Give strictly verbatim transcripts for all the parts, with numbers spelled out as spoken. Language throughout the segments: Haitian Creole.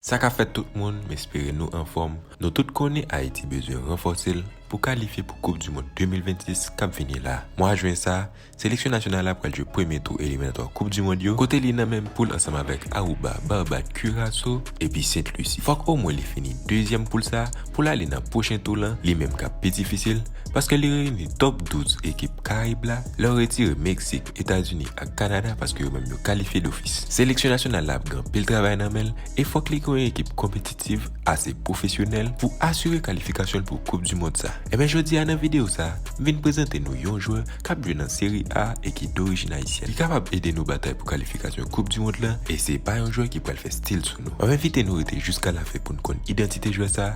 Sa ka fèt tout moun, m espere nou anfòm. Nou tout konnen Ayiti bezwen ranfòse l pou kalifye pou Koup di Mond de mil vennsis k ap vini la. Mwa jen sa, seleksyon nasyonal la pral jwe premye tou eliminatwa Koup di Mond yo, kote li nan menm poul ansanm avèk Aruba, Barbad, Curaçao epi Sent Lisi. Fòk omwen li fini dezyèm poul sa pou l ale nan pwochen tou lan, li menm k ap pi difisil, paske li reyini top douz ekip Karayib la, lè w retire Meksik, Etazini ak Kanada, paske yo menm yo kalifye dofis. Seleksyon nasyonal la ap gen anpil travay nan men l, e fòk li gen yon ekip konpetitiv, ase pwofesyonèl pou asire kalifikasyon l pou Koup di Mond sa. Ebyen, jodi a nan videyo sa, m vin prezante nou yon jwè k ap jwe nan Seri A e ki dorijin ayisyèn. Li kapab ede nou batay pou kalifikasyon Koup di Mond lan, e se pa yon jwè ki pral fè stil sou nou. M ap envite nou rete jiska lafen pou n konn idantite jwè sa.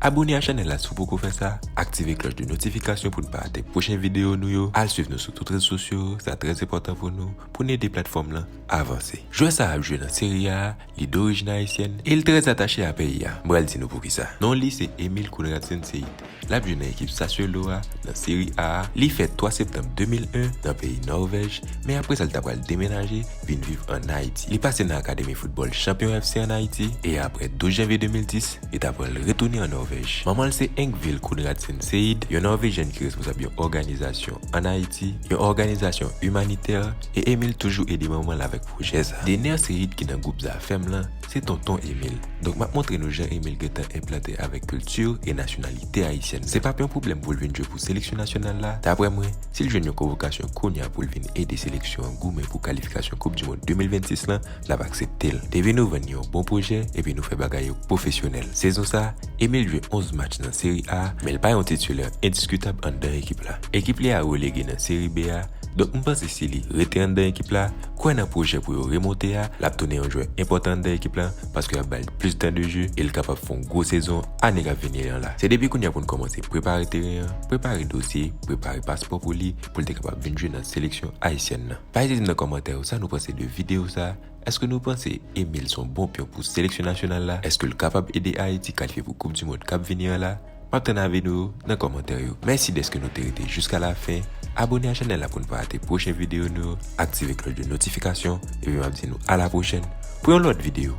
Abòne a chanèl la si w poko fè sa, aktive klòch de notifikasyon pou n pa rate pwochen videyo nou yo, al swiv nou sou tout rezo sosyo, sa trè enpòtan pou nou, pou n ede platfòm lan avanse. Jwè sa ap jwe nan Seri A, li dorijin ayisyèn, e l trè atache a peyi a. M pral di nou poukisa. Non li se Emil Kunradsen Seid. L ap jwe nan ekip Sassuolo a, nan Seri A a. Li fèt twa septanm de mil en nan peyi Nòvèj, men apre sa l ta pral demenaje vin viv ann Ayiti. Li pase nan Akademi Foutbòl Champion F C ann Ayiti, e apre douz janvye de mil dis, li ta pral retounen an Nòvèj. Manman l se Ingvild Kunradsen Seid, yon Nòvejyèn ki responsab yon òganizasyon ann Ayiti, yon òganizasyon imanitè, e Emil toujou ede manman l avèk pwojè sa. Dener Seid ki nan gwoup Zafèm lan, se tonton Emil. Donk m ap montre nou jan Emil gentan enplante avèk kilti e nasyonalite ayisyèn. Se p ap yon pwoblèm pou l vin jwe pou seleksyon nasyonal la. Daprè mwen, si l jwenn yon konvokasyon kounye a pou l vin ede seleksyon an goumen pou kalifikasyon Koup di Mond de mil vennsis lan, l ap aksepte l. Depi nou vann yon bon pwojè, epi nou fè bagay yo pwofesyonèl. Sezon sa, Emil jwe onz match nan Seri A, men l pa yon titilè endiskitab anndan ekip la. Ekip li a relege nan Seri B a, donk m panse si li rete anndan ekip la, kwè nan pwojè pou yo remonte a, l ap tounen yon jwè enpòtan anndan ekip la, paske y ap ba l plis tan de je, e l kapab fè yon gwo sezon ane k ap vini an la. Se depi kounye a pou n kòmanse prepare teren an, prepare dosye, prepare paspò pou li, pou l te kapab vin jwe nan seleksyon ayisyèn nan. Pa ezite di m nan kòmantè yo sa nou panse de videyo sa. Èske nou panse Emil se yon bon pyon pou seleksyon nasyonal la? Èske l kapab ede Ayiti kalifye pou Koup di Mond k ap vini an la? M ap tann avi nou yo nan kòmantè yo. Mèsi dèske nou te rete jiska lafen. Abòne a chanèl la pou n pa rate pwochen videyo nou yo. Aktive klòch de notifikasyon. Epi m ap di nou a la pwochèn pou yon lòt videyo.